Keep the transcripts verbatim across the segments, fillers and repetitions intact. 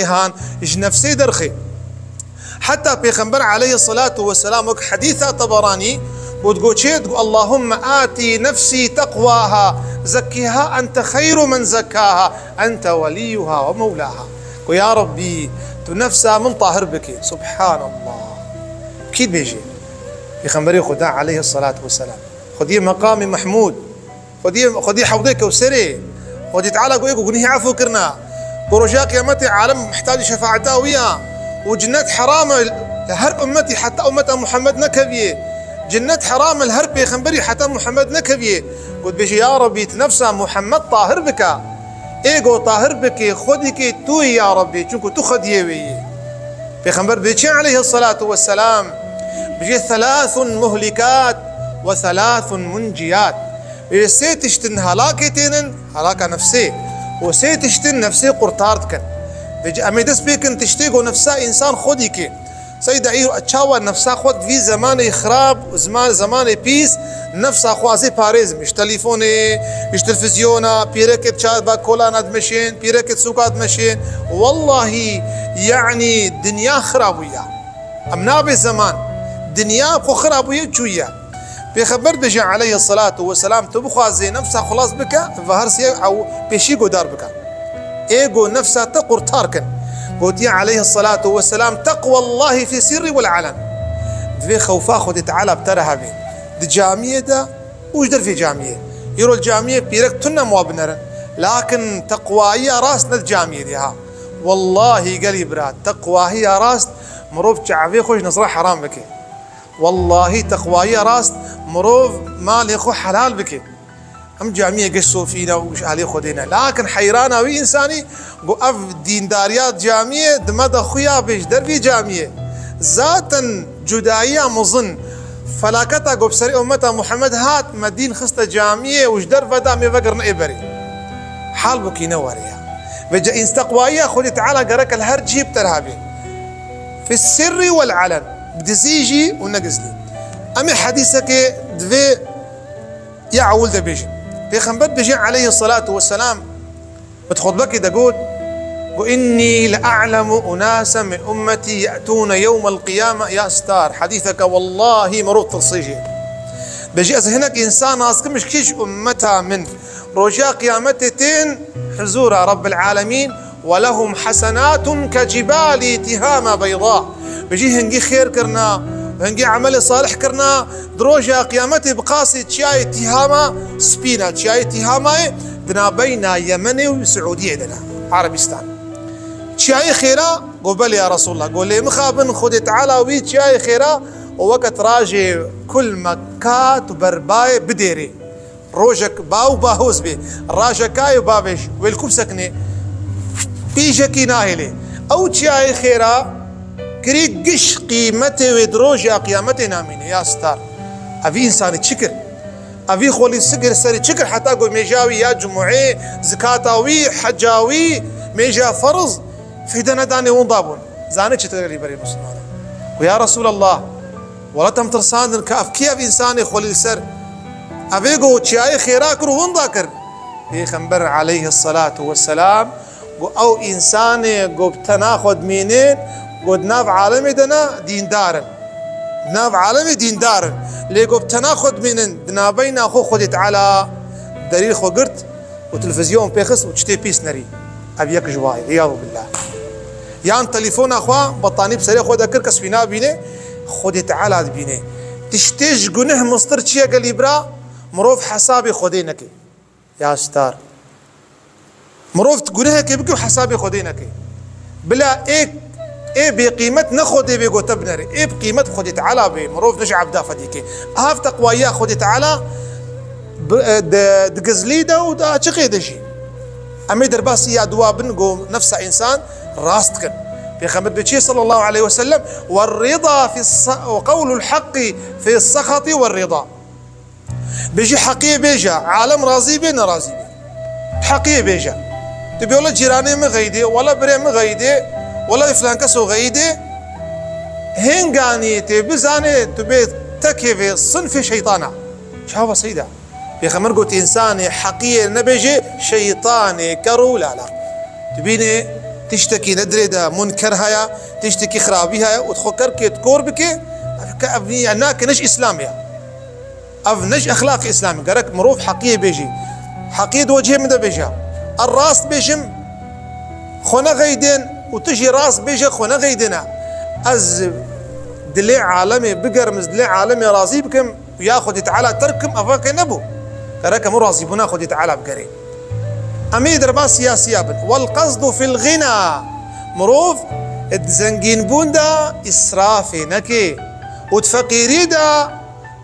han ji nefsê derxê. Heta Pêxember aleyhisselatu vesselam wek hedîsa Teberanî got, got çê, got, "Allahümme ati nefsi teqwaha, zekkiha ente xeyru men zekkaha, ente weliyuha ve mevlaha." Got, "Ya Rabbî, tu nefsa min tahir bike." Subhanallah. Kî dibêje? Pêxemberê Xuda aleyhisselatu vesselam. Xwediyê meqamê Mehmûd. Xwediyê, Xwediyê Hewdê Kewserê. Xwedî Teala got, "Ê ku gunehî efû kirina." Ku roja qiyametê alem mihtacî şefaeta wî ya. Û cinnet heram e li her ummetî heta ummeta Muhammed nekeviyê. Cinnet heram e li her pêxemberî heta Muhammed nekeviyê. Got bêjî, "Ya Rabbî, tu nefsa Muhammed tahir bike." Ê ku tahir bike, Xwedî ke tu yî ya Rabbî, çunku tu Xwediyê wê yî. Pêxember bêçe aleyhisselatu vesselam, bêjê, "Thelathun muhlikat ve thelathun munciyat." Ê sê tiştin helakê tênin, helaka nefsê. Û sê tiştin nefsê qurtar dikin. Vêca em ê dest pê kin tiştê ku nefsa însan xwedî ke. Seyda îro çawa nefsa xwe di vî zemanê xirab, zeman, zemanê pîs, nefsa xwe ez ê parêzim. Ji telîfonê, ji televîzyona, pîrekê çar ba kolana dimeşên, pîrekê sûka dimeşên. Wellahî, yanî dinya xirab bûya. Em nabê zeman, dinya xwe xirab bûye çûye. Pêxember dibêje aleyhisselatu vesselam, tu bixwazê nefsa xilas bike, ve her sê ew pêşî godar bike. Ê go nefsa te qurtar kin. Gotiye aleyhisselatu vesselam, "Teqwallahi fi sirri vel alen." Divê xewfa Xwedê Teala bi te re hebe. Di camiyê de û ji dervê camiyê. Îro li camiyê pîrek tune ma binerin. Lakin teqwayiya rast ne di camiyê de ha. Wellahî gelî bira, teqwahiya rast mirov çavê xwe ji nizra heram bike. Wellahî teqwayiya rast mirov malê xwe helal bike. Em camiyê geş sofî ne û ji alê Xwedê ne. Lakin heyrana wî însanî ku ev dîndariya camiyê di me de xuya bê ji dervê camiyê. Zaten cudayiya mezin, felaketa ku bi serê ummeta Muhammed hat, me dîn xiste camiyê û ji derve de em ê vegirine ê berê. Halbukî ne were ya. Vêca însteqwayiya Xwedê Teala gereke li her cihê bi te re hebe. Fi sirri vel alen. Bi dizî jî û ne gizlî. Em ê hedîsekê divê ya ewil de bêjin. Pêxember dibêje aleyhisselatu vesselam, bi xutbekê de got, got, "Inni le a'lemu unasen min ummeti ye'tûne yewmel qiyame." Ya star, hedîseke wellahî mirov tirsê jê. Bêjî, ez hinek însan nas kim ji kî ji ummeta min roja qiyametê tên huzura Rabbil Alemîn, "Ve lehum hasenatun ke cibali Tihama beyda." Bêjî hingî xêr kirina, hingî emelê salih kirina, di roja qiyametê bi qasê çiyayê Tihama spî ne. Çiyayê Tihamayê di navbeyna Yemenê û Siûdiyê de ne, Erebistan. Çiyayê xêra, go belê ya Resulullah. Go lê mixabin Xwedê Teala wî çiyayê xêra û weke tirajê kul me kat û berbayê bidêrê. Rojek ba û bahoz bê, rajekayê û bavêj wê li ku bisekine, pîjekî nahêlê. Ew çiyayê xêra kirî giş qîmetê wê di roja qiyametê namîne. Ya star. Evî însanî çi kir? Evî xwelî sigir serî çi kir heta ku mêja wî ya cumûê, zikata wî, heca wî, mêja ferz, fîde nedanê winda bûn. Zanî çi tê lî berê Muslimana? Ku ya Resulallah, wela tem tirsandin ka ev kî ev însanê xwelî li ser? Evê go çiyayê xêra kir û winda kir. Pêxember aleyhisselatu vesselam go ew însanê go bi tena xwe dimînin, go di nav alemê de ne dîndar in. Di nav alemê dîndar in. Lê go bi tena xwe dimînin, di navbeyna xwe Xwedê Teala derî xwe girt û televîzyon pê xist û tiştê pîs nerî. Ev yek ji wayê. Îyadu billah. Yan telefona xwe betanî bi serê xwe de kir, kes wî nabîne, Xwedê Teala dibîne. Tiştê ji guneh mistir çi ye gelî bira? Mirov hesabê Xwedê neke. Ya star. Mirov gunehekê bike û hesabê Xwedê neke. Bila ê, ê bêqîmet ne Xwedê bê gote binere. Ê bi qîmet Xwedê Teala bê. Mirov ne ji ebda fedî ke. Ev teqwayiya Xwedê Teala bi, e, di, di gizlî de û di açiqê de jî. Em ê derbasî ya dua bin, go nefsa însan rast dikin. Pêxember bê çê sallallahu aleyhi ve sellem, "Ve rida fi sa-, ve qewlul haqqi fi sexati ve rida." Bêjî heqiyê bêje, alem razî bê, nerazî bê. Heqiyê bêje. Tu bê wele cîranê min xeyidê, wele birê min xeyidê, wele filan keso xeyidê. Hênganî tê bizanê tu bê tekê vê sinfê şeytana. Çawa seyda? Pêxember got, însanê heqiyê nebêje, şeytanê ker û lala. Tu bînê Tiştekî ne dirê de munker haya, tiştekî xirabî haya û xwe kerkê kor bike, ev ke-, ev nî-, nake ne ji Îslamê ya. Ev ne ji exlaqê Îslamê. Gerek mirov heqiyê bêjî. Heqiyê di wecihê min de bêje. Ez rast bêjim, xwe nexeydên û tu jî rast bêje, xwe nexeydêne. Ez dilê alemê bigerim, ez dilê alemê razî bikim, ya Xwedî Teala terk kim, ev ke nebû. Gerek em razîbûna Xwedî Teala bigerê. Em ê derba siyasiya bin. Wel qesdu fil ghina. Mirov di zengînbûn de îsrafê neke. Û di feqîrî de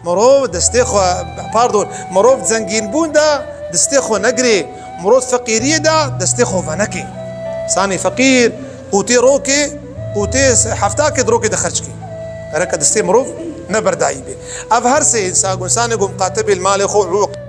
mirov destê xwe, pardon, mirov di zengînbûn de destê xwe negirê. Mirov di feqîriyê de destê xwe veneke. Sanê feqîr, Û tê rokê, û tê heftakê di rokê de xerc kê. Gereke destê mirov ne berdayî bê. Ev her sê însan, însanê ku muqatebê li malê xwe û